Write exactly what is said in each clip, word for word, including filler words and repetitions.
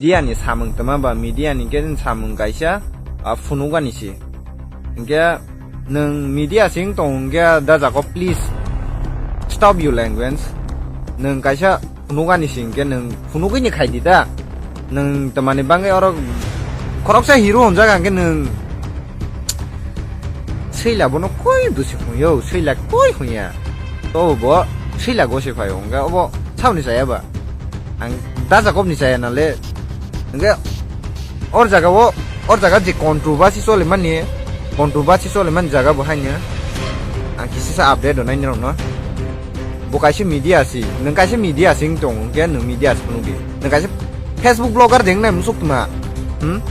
media ni samung tama ba media ni ke samung kaisa, ah, phunukani si. Hingke nwng media sing tong hingke da jago, please stop your language. Nwng kaisa phunukani sing ke nwng phunugui ni khai di ta. Nwng tamani bangwi oro khoroksa hero honjak hingke nwng Swila bono koi busi hwnyo, Swila koi hwnya. To bo Swila gosi phaio, hwnga obo sauni chaya ba. Ang da Jacob ni chaya nale. Hwnga or jaga o, or jaga je controversy chole mani, controversy chole mani jaga bo haino. Ang kisi sa update do nai nirok no. Bo kaisa media si, nwng kaisa media sing tong, hwnkhe nwng media si phunukdi. Nwng kaisa Facebook blogger de wngnai musuk tuma. Hmm?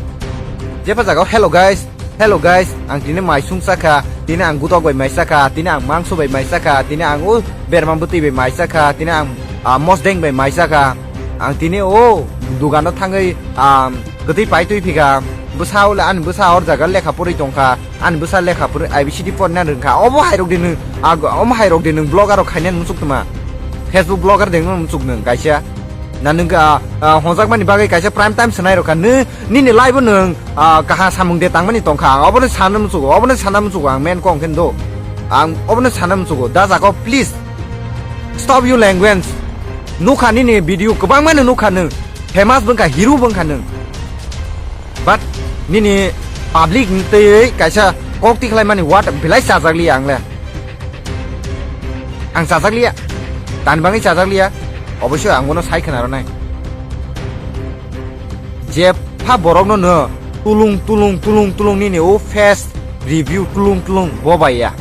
Jepha jaga o, "Hello guys, hello guys, ang tini mai sung sakha, tini ang gutok bai mai sakha, tini ang mangso bai mai sakha, tini ang o berma bwtwi bai mai sakha, tini ang, ah, mosdeng bai mai sakha, ang tini o dugano thangwi, ah, kwtwi pai twi phikha, bwsa o le ani bwsa or jaga lekha porwi tongkha." Ani bwsa lekha phuru I B C D porna rwngkha. Obo hairok de nwng, ag-, omo hairok de nwng blogger rok khaina muchuk tuma. Facebook blogger de nwng muchuk nwng kaisa. Na nwng, ah, ah, honjakmani bagwi kaisa prime time swnai rokha. Nw-, nini live o nwng, ah, kaha samung de tangmani tongkha. Ang obono sana muchugo, obono sana muchugo ang men kong khen do. Ang obono sana muchugo. Da Jacob, please. Stop your language. Nukha nini video kwbangma no nukha nwng. Famous bwngkha, hero bwngkha nwng. But nini public ni twi kaisa kok tikhlai mani word belai chajakliya ang le. Ang chajakliya. Tani bangwi chajakliya. Oboisoi ang bono sai khna rwnai. Jepha borok no no tulung, tulung, tulung, tulung nini o face review tulung, tulung bo bai ya.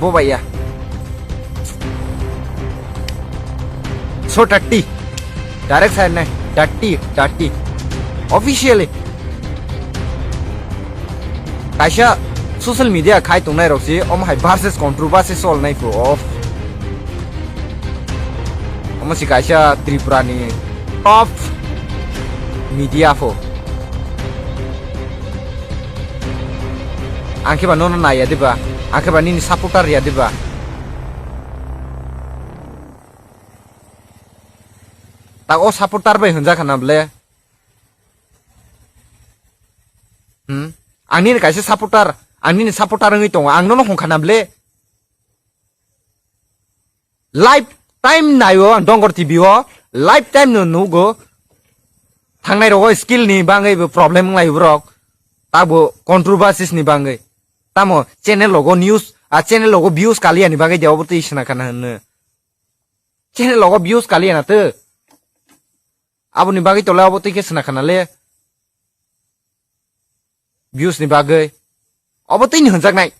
Bo bai ya. So dirty. Direct side nai. Dirty, dirty. Officially. Kaisa social media khai tongnai rok si, omo hai versus controversy sol nai phu off. Omo si kaisa Tripura ni top media phu. Ang khe ba nono nai ya diba? Ang khe ba nini supporter ya diba? Tak o supporter bai hwnjak khana ble. Hmm? Ang nini kaisa supporter, ang nini supporter wngwi tongo. Ang nono hwn khana ble. Lifetime naio ang Dongor T V o, lifetime no nugo. Thangnai rogo skill ni bangwi bo problem wnglai borok. Tabo controversies ni bangwi. Tamo channel logo news, a channel logo views kaliya ni bagwi de obo twi sna kana hwnno. Channel logo views kaliya na tw. Aboni bagwi tole obo twi khe sna kana le. Views ni bagwi. Obo twi ni hwnjaknai.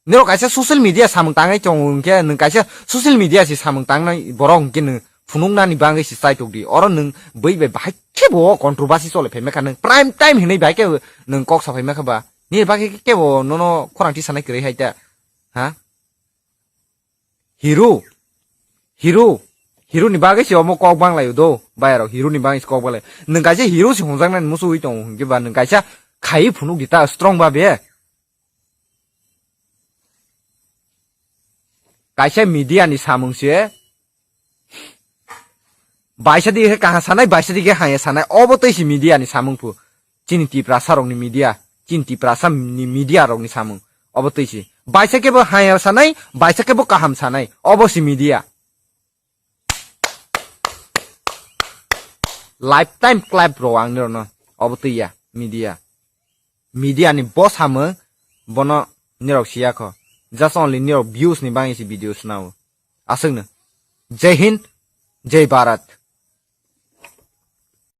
Nirok kaisa social media samung tangai tongo hwnkhe nwng kaisa social media si samung tangnai borok hwnkhe nwng phunuknani bagwi si chaitok di. Oro nwng bui bai bahai khe bo controversy chole phaima kha nwng prime time hinwi bahai khe nwng kok sa phaima kha ba. Nini bagwi khe bo nono khorang tisanai kwrwi hai ta. Ha? Hero. Hero. Hero ni bagwi se omo kok banglaio do. Bayarok hero ni bagwi se kok banglaio. Nwng kaisa hero se hwnjaknani muchugwi tongo hwnkhe ba nwng kaisa khaiwi phunuk di ta strong ba be. Kaisa media ni samung se. Baisa di khe kaham sanai, baisa di khe hamya sanai. Obo twi se media ni samung phu. Chini Tiprasa rokni media, chini Tiprasa ni media rokni samung. Obo twi si. Baisa kebo hamya sanai, baisa kebo kaham sanai. Obo si media. Lifetime clap rw ang nirokno. Obo twi ya, media. Media ni bo samung, bono nirok siya kho. Just only nirok views ni bagwi si video swnao. Aswkno. Jai Hind, Jai Bharat.